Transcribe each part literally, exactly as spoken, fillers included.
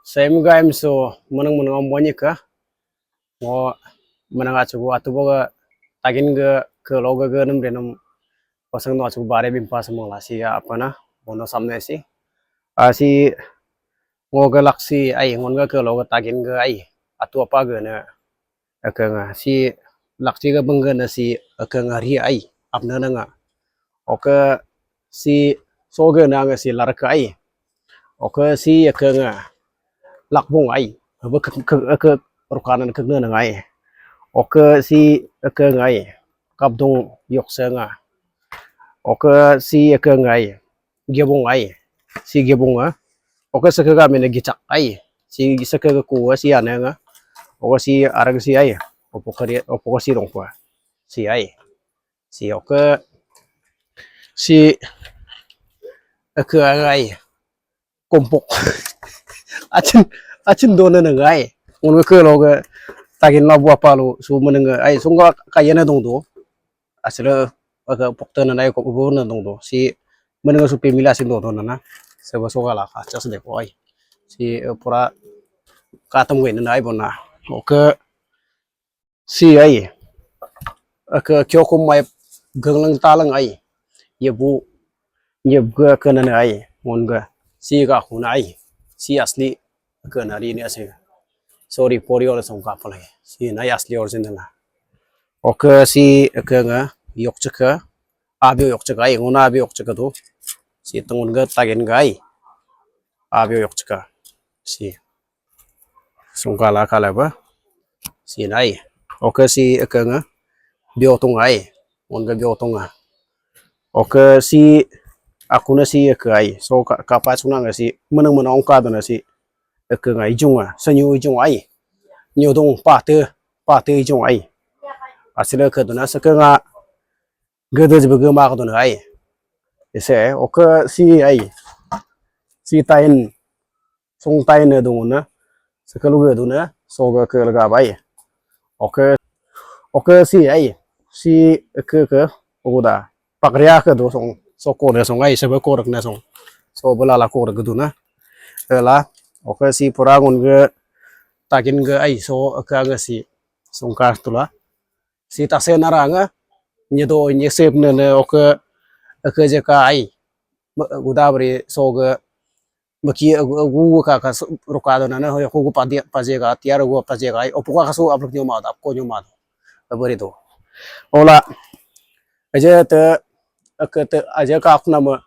Same guy, so, manang manang am bonyika. Ngo manang achu gu atu boga tagin ga ke loga ga nam renam pasang no achu gu bare bimpa samang la si apa na, bono samne si. Asi ngo ga laksi ai, ngon ga ke loga tagin ga ai. Atu apa ga na. Aka nga si lakchi ga bangga na si aka nga ri ai, apna na nga. Oka si soga na nga si larka ai. Oka si aka nga lakbong ai. Aba ka, ka, ka, rukanan kagna na nga ai. Oka si aka nga ai. Kapdong yoksa nga. Oka si aka nga ai. Gebong ai. Si gebong a. Oka saka ga mena gichak ai. Si saka ga kuwa si ana nga. Oka si arag si ai. Opo ka ri-, opo ka si rongkwa. Si ai. Si oka. Si aka ai. Kompok. Achin, achin dona na ngai. Ngun ke loga tagin la bua palu. Su menenga ai. Sungga kayana dong do. Asila aga pokta na nai ko bu na dong do. Si menenga su pemila si dong do na na. Seba soga la ka chas de ko ai. Si, eh, pura katam gai na nai bona. Oka si ai. Aka kyo ko mai ganglang talang ai. Ye bu, ye bu ka na na ai. Mon ga si ga ku na ai. Si asli Aka nari ni ase. Sorry, pori ora song ka pala. Si na asli original na. Oka si aka nga yok chaka. Abi yok chaka ai, ngona abi yok chaka tu. Si tangun ga tagen ga ai. Abi yok chaka. Si. Song kala kala ba. Si nai. Oka si aka nga. Bio tung ai. Ngon ga bio tung a. Oka si aku na si aka ai. So ka, ka pa suna nga si. Menang menang ongka tu na si. Aka nga ijung a, sanyu ijung ai. Nyodong pate, pate ijung ai. Asila ka duna saka nga gede jibe ge ma ka duna ai. Ese, oka si ai. Si tain, song tain ne duna. Saka luge duna, soga ke laga bai. Oka, oka si ai. Si ke ke, oguda. Pakria ke do song, so kore song ai, sebe korek na song. So bela la korek du na. Ela, oka si pura ngun ge, takin ge ai, so aka ge si, song kar tula. Si tase naranga, nye do, nye sep ne ne, oka, aka je ka ai. Gudabri so ge, Maki agu, agu ka, ka s-, rokado na na, ho, agu pa dia, pa jega, tiar agu pa jega, ai, opo ka kasu apluk nyo mado, apko nyo mado. Abari do. Ola, aja te, aka te, aja ka aku nama,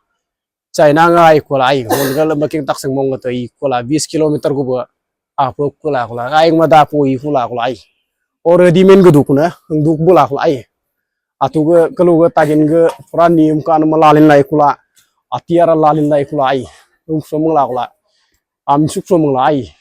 China nga ai kola ai, mon gal making taksing mong te i kola, bis kilometer gu ba, apo kola kola, ai ma da po i kola kola ai. Ore di men gu duk na, duk bola kola ai. Atu ga, kalu ga, tagin ga, pura nim kan malalin lai kula. Atiara lalin lai kula ai. Ung somang la kula. Am suk somang la ai.